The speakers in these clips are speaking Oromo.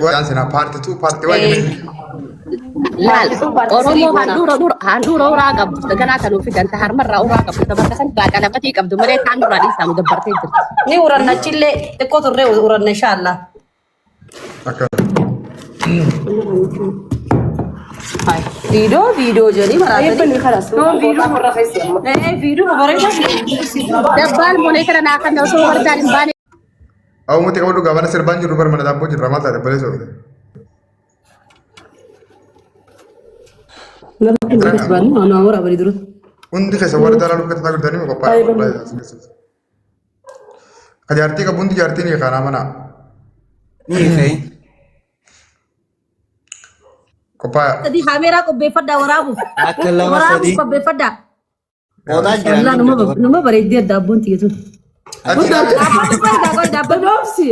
Waan sinaa paarti 2 paarti 1 Laal Oromoo handhuura handhuura uraa qabdu ganaa kan nuuf fidan ta harmarraa uraa qabdu ta bakka san baaqalabatii qabdu malee taan duraa dhiisaamu dabbartee jirti. Ni uranna achillee xiqqoo turree uranna inshaallah. Akka. Viidiyoo viidiyoo jedhanii maraatanii. Viidiyoo bareedaa. Dabbaan moneetara naa kan osoo wardaan hin baane. Awwa muti qabadhu gaafana sirbaan jirru bar mana daabboo jirra maal taate obboleessoo. Hundi keessa warra daalaa lukkatti ta'a guddaanii qophaa'e wallahi as keessatti. Ka jaartii qabu hundi jaartii ni kaanaa mana Ni hiikee. qophaa'e. Sadii kaameeraa qopheeffadhaa waraabuuf. Akka lama Waraabuuf sadii. qopheeffadhaa. Qooxaa jira. Wallah numa bareeddee adda abboon tiyya tun. Ati Dhaabbattu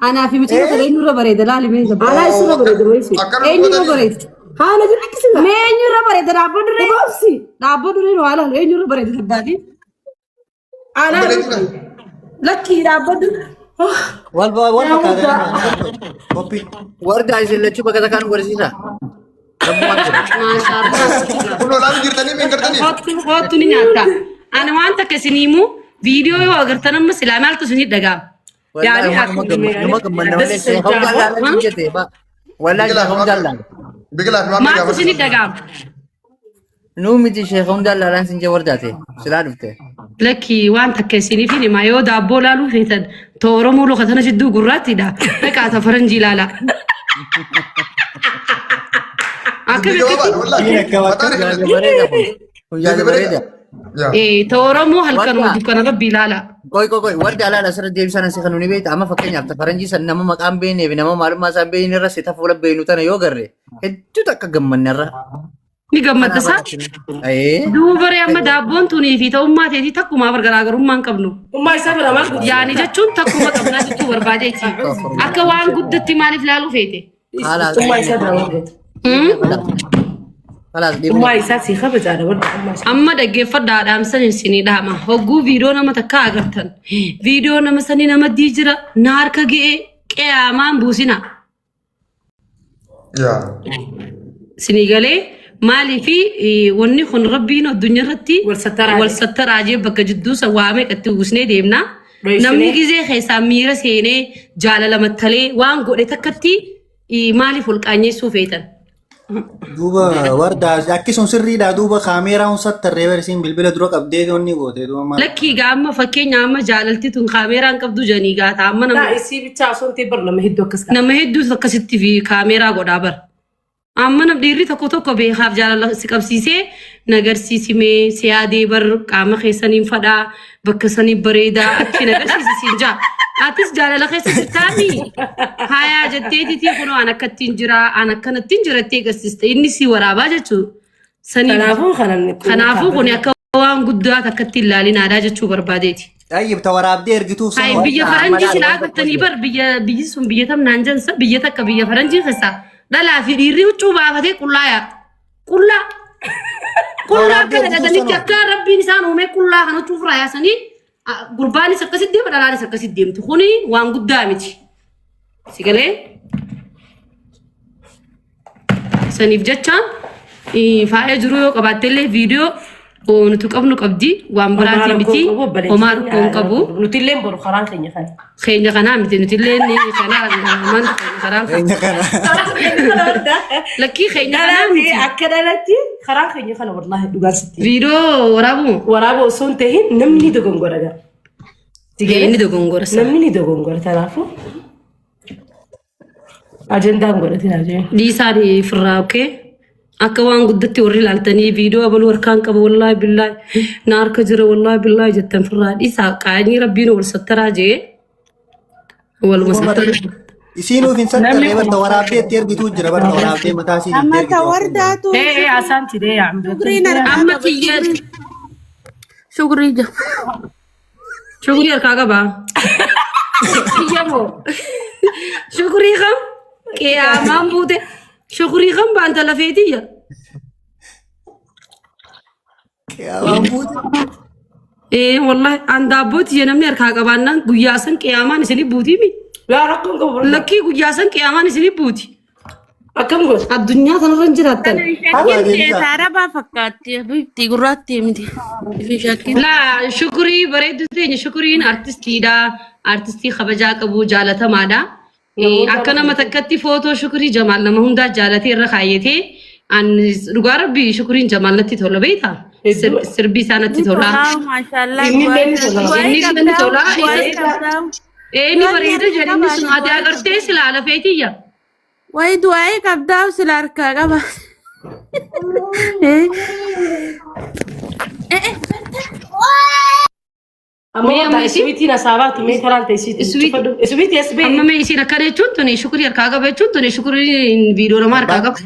Anaa fi mucayyo kana eenyurra bareeda laali mee gabaa. Anaa isinirra bareeda weessi. Akkana Eenyurra godhanii. bareeda? Haala jiru akkasuma. Mee eenyurra bareeda dhaabboo duree? Obsi. Dhaabboo duree nu haala eenyurra bareeda dabbaati? Anaa Obboleetti dha. lakkii dhaabboo duree. Wal wal fakkaata. Qophii. Wardaa isin lachuu bakka takkaan nu barsiisa. Rabbumaan jira. Maashaallah. Kun olaalu jirtanii min gartanii. Hoottu hoottu ni nyaatta. Ani waan takka isinii himu viidiyoo yoo agartan amma silaa maaltu isinii dhaga'ama. Wallahi Yaani numa gammanna numa gammanna malee sheekha hundaan laalan hin jette ba. Wallahi sheekha hundaan laalan. Biqilaa fi maamii Maaltu gaafadhu. isinii dhaga'ama? Nuu miti sheekha hundaan laalan sin jee wardaate silaa dhufte. Lakki waan takka isiniif hin hima yoo daabboo laaluu feetan to Oromoo luka tana jidduu gurraattiidha. Dhaqaa ta faranjii ilaalaa. Akka Dubbii gabaabaadha beekatti wallahi. Mataan Yaada irratti. bareeda kun. Kun yaada Dubbii bareeda. bareeda. Yaa. Ta Oromoo halkanuma Wardaa. dukkana rabbi ilaalaa. Qoy qoy qoy warda alaala asirra deebisan asii kan nuni beekta amma fakkeenyaaf ta faranjii san nama maqaan beeknee fi nama maalummaa isaan beekne irra si ta fuula beeknu tana yoo garre hedduu takka gammanne irra. Ni gammadda isaa. Ee. Duuba ree amma daabboon tunii fi ta'ummaa teetii takkumaa bar garaagarummaa hin qabnu. Ummaa isaa bira maal godhu? Yaani jechuun takkuma qabnaa jechuu barbaadeeti. Akka waan guddatti maaliif laaluu feete? Haala Ummaa isaa bira maal godhu? Kalaas Ummaa dhiifne. isaa si kabajaadha warra ummaa isaa. Amma dhaggeeffadhaa dhaamsan isinii dhaama. Hogguu viidiyoo nama takkaa agartan. Viidiyoo nama sanii nama dii jira. Na harka ga'ee qiyaamaan buusina. Yaa. Isinii galee maalii fi wanni kun rabbiin addunyaa irratti Wal sattaraa wal sattaraa jee bakka jidduu san waa meeqatti uwwisnee deemna. Dhoysinee. Namni gizee keessaa miira seenee jaalala mattalee waan godhe takkatti maaliif ol qaanyeessuu feetan? Duuba wardaa akki sun sirriidha duuba kaameeraa hun sattarree barsiin bilbila dura qabdee onni goote duuba maal. Lakkii gaa amma fakkeenya amma jaalalti tun kaameeraan qabdu janii gaata amma Daa nama isii bichaa osoo hin ta'in bar nama hedduu akkas ta'a. nama hedduutu akkasitti fi kaameeraa godhaa bara. Amma nam dhiirri tokko tokko beekaaf jaalala si qabsiisee nagarsiisimee si yaadee bar qaama keessaniin fadhaa bakka sanii bareedaa achi nagarsiisi siin jaa. Atis jaalala keessa jirtaami. Hayaa jetteetitii kunoo an akkattiin jira an akkanattiin jira jettee agarsiiste inni si waraabaa jechuudha. Saniif Kanaafuu kanan kanaafuu kun akka waan guddaa takkatti hin ilaalinaadhaa jechuu barbaadeeti. Xayyib ta waraabdee ergituuf Hayi sana. biyya faranjii silaa agartanii bar biyya biyyi sun biyya tam naan jensa biyya takka biyya faranjii keessaa dhalaa fi dhiirri huccuu baafatee qullaa yaa qullaa qullaa Waraabdee akkana ergituuf dhadhanitti sana. akka rabbiin isaan uumee qullaa kan huccuu ofirraa yaasanii gurbaanis akkasitti deema dhalaanis akkasitti deemti kuni waan guddaa miti. Si galee saniif jecha faaya jiru yoo qabaatte illee viidiyoo nuti qabnu qabdi waan biraatii miti homaa rakkoo hin qabu. Nuti illee boru karaan keenya kana. Keenya kanaa miti nuti illee kanaa maal karaan Keenya kana. lakkii keenya kanaa Dhalatti miti. akka dhalatti karaan keenya kana wallaahi dhugaan sitti. Viidiyoo waraabuu Waraaba osoo hin tahin namni ni dogongora gara. inni dogongora sana. Namni ni dogongora kanaafuu ajandaan godhatin ajeen. Dhiisaa firraa okee. Akka waan guddatti warri ilaaltanii viidiyoo abaluu harkaan qaba wallaahi billaahi na harka jira wallaahi billaahi jettan firraa dhiisaa qaanyii rabbiin wal sattaraa jee waluma sattara. Isiin uuf hin sattarree barta waraabdee itti ergituu jira barta waraabdee mataa isiin itti Amma ta ergitu. wardaatu Ee ee asaan tidee yaa shugriin harkaa Amma qaba. kiyya Shukrii jira. Shukrii harkaa qabaa. Kiyya moo shukrii kam qiyaamaan buute shukrii kam baanta lafeetiyya. Qiyaamaan buute. Ee wallahi an daabboo tiyya namni harkaa qabaannaan guyyaa san qiyaamaan isinii buutiimi. Laa rakkoon qabu barbaada. Lakkii guyyaa san qiyaamaan isinii buuti. Akkam goota? Addunyaa tanarra hin jiraattan. Hawaa Shakkiin deebisaa. arabaa fakkaatti. Bifti gurraatti miti. Ifi shakkiin. Laa shukurii bareedduu teenya shukuriin artistiidha. Artistii kabajaa qabu jaalatamaadha. Namoota Akka nama takkatti footoo shukurii jamaal nama hundaa jaalatee irra kaayyatee dhugaa rabbii shukuriin jamaal natti tola beektaa? Hedduu. Sirbi isaa natti tola. Tolaa maashaallah. Inni illee ni tola. Inni illee ni tola. Du'aayii qabdaa. Inni bareeda jedhe inni sun ati agartee silaa lafeetiyya. Wayi du'aayii qabdaa sila harkaa qaba. Amma Mee warda amma isin- iswiitiin asaabaatu mee karaan ta'e isiitiin Iswiit- cufadhu. Iswiitii as bee. Amma mee isin akkana jechuun tuni shukurii harkaa qaba jechuun tuni shukuriin viidiyoo namaa harkaa qaba.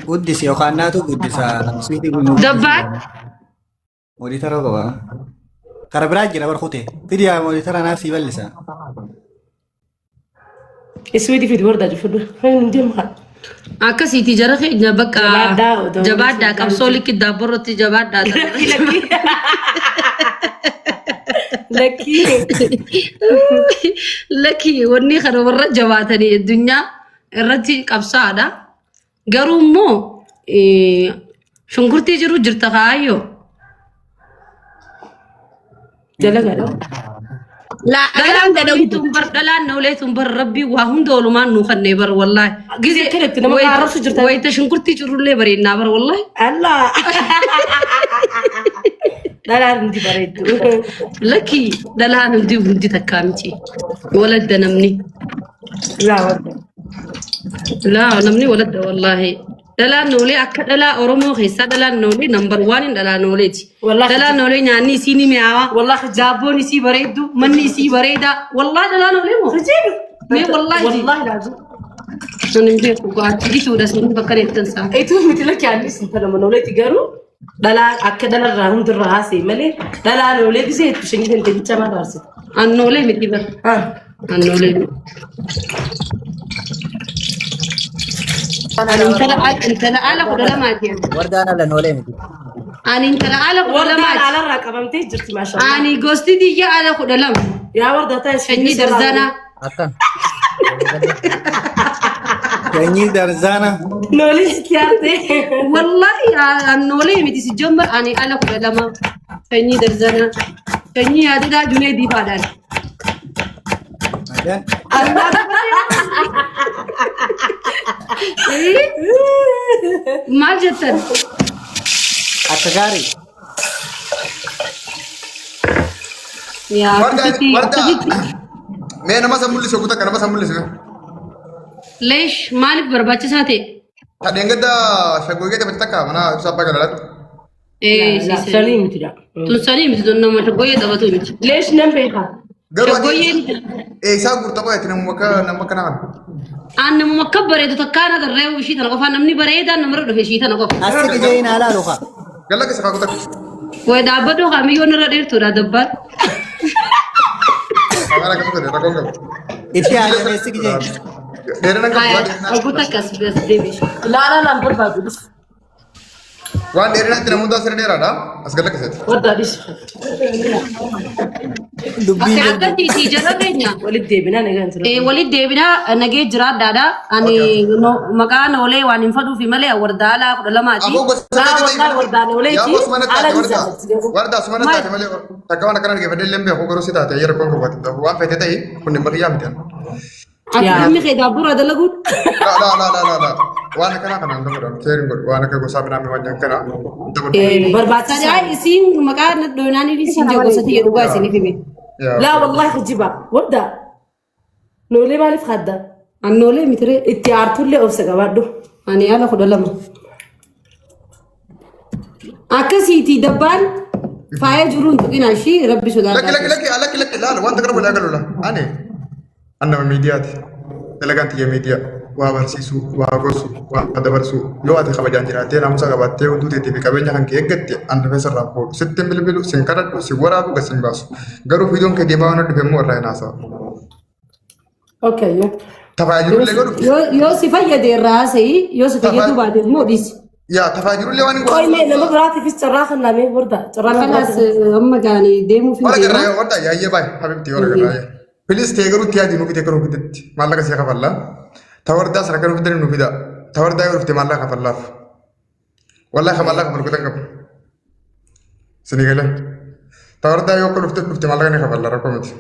Guddisi yookaan naatu guddisa. Swiitii kun Dabbaan Mooditara qaba. Kara biraa jira bar kute. Fidiyaa mooditara naaf sii bal'isa. Iswiitii fidi warda cufadhu. Hin deemu haa. Akkasiiti jara keenya bakka Jabaadhaa odoo jabaadhaa qabsoo likki daabborratti jabaadhaa. Lakkii lakkii. Lakkii. Lakki wanni kana warra jabaatanii addunyaa irratti qabsaadha. Garuu immoo shunkurtii jiru jirta kaayyoo. Dalagaadha. Laa Dhalaan dhalaan tun bar dhalaan noolee tun bar rabbii waa hunda oolumaan nuu kannee bar wallaahi. Gizee kanatti nama arrabsu jirta. Wayita shunkurtii jirullee bareennaa bar wallaahi. Allah. Dhalaan hundi bareeddu. Lakki dhalaan hundi hundi takkaa miti. Waladda namni. Laa warda. Laa namni waladda wallaahi. Dhalaan noolee akka dhalaa Oromoo keessaa dhalaan noolee number one dhalaa nooleeti. Wallaahi. Dhalaan noolee nyaanni isii ni mi'aawa. Wallaahi. Daabboon isii bareeddu, manni isii bareeda. Wallaahi dhalaa noolee moo? Mee wallaahi. Wallaahi laazim. Sun hin beeku gaatti ituudha sun bakka reettan isaa. Ituu miti lakki annis intala manooleeti garuu dhalaa akka dhalarraa hundirraa haasee malee dhalaa noolee gisee hedduu shanyii kan deebicha marraarsite. Annoolee miti bara. Annoolee miti. Ani intala ala 12ti. Wardaan ala noolee miti. Ani intala ala kudha Wardaan lamaati. alarraa qabamtee jirti maashaallah. Ani gosti xiyya ala 12. Yaa warda ta'e Sanyii darzanaa. Akkan. Sanyii darzaana. Noolee sitti yaarte. Wallahi annoolee miti si jammar ani ala 12. Sanyii darzanaa. Sanyii yaadadaa junee diifaadhaan. Adan. Maal jettan? Akka gaarii. Yaa Warda akkasitti warda akkasitti. mee nama san mul'isu kutaa nama san mul'isu. Leesh maaliif barbaachisaa ta'e? Tadheen gadda shaggooyyee taphate takka mana ibsaa abbaa galaalaatti. Ee siisee. Sanii miti dha. Tun sanii miti tun nama shaggooyyee taphatu miti. Leesh nan beeka. Garuu ati Shaggooyyeen eessaa guurta qo'etti namuma akka nama akkana kana. aan namuma akka bareedu takkaan agarree ishii tana qofaan namni bareedaan namarra dhufe ishii tana qofa. Asii kijee naa laalu kaa. Galla keessa kaa kutaa. Way dhaabbadhu kaamiyyoon irra dheertuudha dabbaan. Kaamera akkasuma ta'e rakkoon qabu. Itti haajamee si kijee. Dheerina qabu waan dheerina. Ogu takka as deebi'e. Laalaa laan barbaadu dhis. Waan dheerinaatti namoota asirra dheeraadha. As galla keessatti. Warda dhis. Dubbii Akka akkasiiti jara keenya. Walitti deebinaa nagaan tura. Walitti deebinaa nagee jiraadhaadha. Ani maqaan oolee waan hin fadhuufi malee wardaa alaa 12ti. Aboo gosa Laa keetii wallahi wardaan ooleeti. Yaa boos mana Ala taate ni wardaa. jaalatti. Wardaa sumana taate malee takka waan akkana dhaggeeffadhee illee beeku garuu si taate yeroo kun qabaate waan fedhe ta'e kun hin bariyyaa miti. Ati namni kee daabburraa dalaguun. La la la la la la waan akkanaa kana hin godhan keerin godhu waan akka gosaa midhaan waan akkanaa hin godhan. Barbaachisaa. Sadaa isiin maqaa dhoynaanii fi isiin gosa tiyya dhugaa isiniif hime. Laa wallahi kijiba. Warda. Noolee maaliif hadda? Annoolee mitiree Itti aartullee obsa qabaadhu. ani ala 12. Akkasiiti dabbaan faaya jiruun tuqina ishii rabbi Lakki lakki sodaadhaa. lakki lakki lakki laal wanta kana walaa galu la ani an nama miidiyaati dalagaan tiyya miidiyaa waa barsiisuu waa gorsuu waa dabarsuu yoo ati kabajaan jiraattee naamusa qabaattee hunduu teetii fi qabeenya kan kee eeggatte an rifeensa irraa fuudhu sitti hin bilbilu sin kadhadhu sin waraabu gad sin baasu garuu viidiyoon kee deemaa waan dhufe immoo irraa hin haasa'a. Okay. Tafaajirullee godhu Yoo si fayyade irraa haasa'i yoo si fayyaduu baate immoo dhiisi. yaa tafaajirullee waan hin Qoy godhu. mee nama biraatiifis carraa kenname warda. Carraa nama Kanaas biraatiif. amma gaanii deemuuf hin Wara deema. garraa warda yaayyee baay'ee habibti wara garraa. Please ta'e garuu itti yaadii nu fide garuu fidetti maallaqa si kafallaa. Tawardaa sana kan fidan nu fida. Tawardaa yoo dhufte maallaqa kafallaaf. Wallahi ka maallaqa kafalu kutan qabu. Sini galee. Tawardaa yoo akka dhufte dhufte maallaqa ni kafalla rakkoo miti.